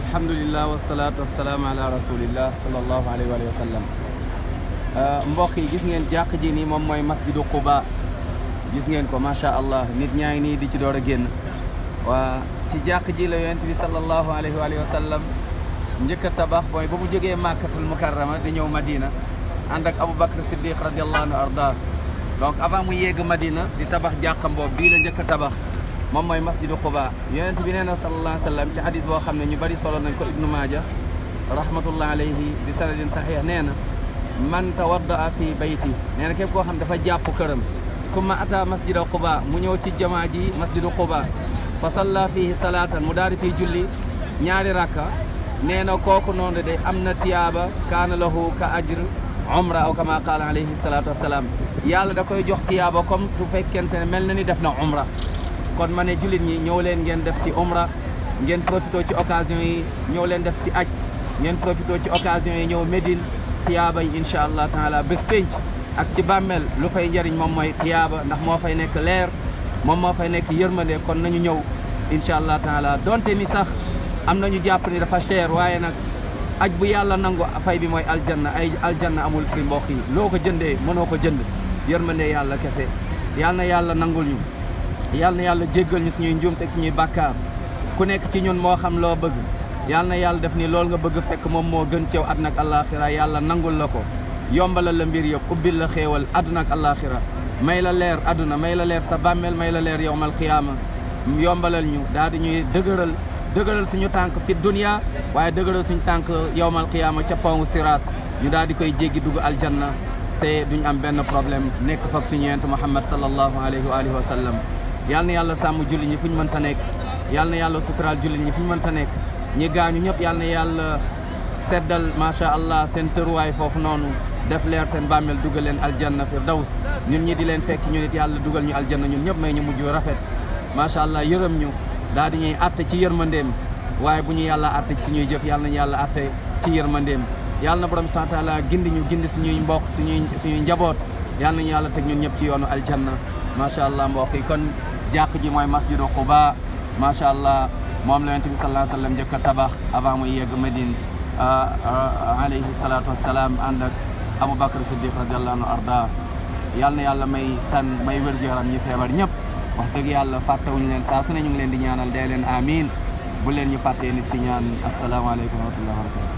alhamdulillah wasalaatu wasalaamu ala rasulillah sallallahu alayhi wa sallam. Mbokk yi gis ngeen jàq ji nii moom mooy masjidu Quba. Gis ngeen ko macha allah nit ñaa ngi nii di ci door a génn waa ci jàq ji la yonent bi sallallahu alayhi wa sallam njëkk a tabax mooy ba mu jógee Makkatul Mukarrama di ñëw Madina ànd ak Abu Bakr Siddiq radiyallahu anhu arda. Donc avant mu yegg Madina di tabax jàqam boobu bii la njëkk a tabax moom mooy masjidu Quba. Yonent bi nee na sallallahu alayhi wa sallam ci hadis boo xam ne ñu bari solo nañ ko Ibnu Maaja rahmatullah alayhi bi sanadin saxiix nee na man tawaddaa fi bayti nee na képp koo xam dafa jàpp këram summa ata masjida Quba mu ñëw ci jamaa ji masjidu Quba fa salla fihi salaatan mu daal di fiy julli ñaari rakka nee na kooku noonu de am na tiyaaba kaana lahu ka ajr umra aw kama qaala alayhi salatu wasalaam. Yàlla da koy jox tiyaaba comme su fekkente ne mel na ni def na umra. Kon ma ne jullit ñi ñëw leen ngeen def si umra ngeen profité ci occasion yi ñëw leen def si aj ngeen profité ci occasion yi ñëw Médine tiyaaba yi incha allah taala bés pénc ak ci bàmmeel lu fay njëriñ moom mooy tiyaaba ndax moo fay nekk leer moom moo fay nekk yërmande. Kon nañu ñëw incha allah taala donte ni sax am nañu jàpp ni dafa cher waaye nag aj bu yàlla nangu fay bi mooy aljanna. Ay aljanna amul prix mbokk yi loo ko jëndee mënoo ko jënd yërmande yàlla kese. yàlla na yàlla nangul ñu yàlla na yàlla jéggal ñu suñuy njuumte ak suñuy bàkkaar ku nekk ci ñun moo xam loo bëgg yàlla na yàlla def ni loolu nga bëgg fekk moom moo gën ci yow àdduna ak àllaaxira. Yàlla nangul la ko yombalal la mbir yëpp ubbil la xéewal àdduna ak àllaaxira may la leer àdduna may la leer sa bàmmeel may la leer yawmal qiyaama yombalal ñu daal di ñuy dëgëral suñu tànk fi dunya waaye dëgëral suñu tànk yawmal qiyaama ca pongu siraat ñu daal di koy jéggi dugg aljanna te duñ am benn problème nekk fak suñu yonent Muhammad sallallahu alayhi wa alihi wa sallam. Yàlla na yàlla sàmm julli ñi fu ñu mënta nekk yàlla na yàlla suturaal julli ñi fu ñu mënta nekk ñi gaañu ñëpp yàlla na yàlla seddal macha allah seen tëruwaay foofu noonu def leer seen bàmmeel dugal leen aljanna firdaws. ñun ñi di leen fekk ñu nit yàlla dugal ñu aljanna ñun ñëpp may ñu mujj rafet macha allah yërëm ñu daal di ñuy atte ci yërmandeem waaye bu ñu yàlla atte ci suñuy jëf yàlla nañu yàlla atte ci yërmandeem. Yàlla na borom subhaanahu wa taala gindi ñu gindi suñuy mbokk suñuy njaboot yàlla nañu yàlla teg ñun ñëpp ci yoonu aljanna macha allah mbokk yi. Kon jàq ji mooy masjidu Quba macha allah moom la yonent bi sallallahu alayhi wa sallam njëkk a tabax avant muy yegg Médine alayhi salaatu wassalaam ànd ak Abu Bakr Siddiq radiyallahu anhu arda. Yàlla na yàlla may tan may wér-gu-yaram ñu feebar ñëpp wax dëgg yàlla fàttewuñu leen saa su ne ñu ngi leen di ñaanal dee leen amiin bu leen ñu fàttee nit si ñaan asalaamaaleykum wa rahmatullahi wa barakatuh.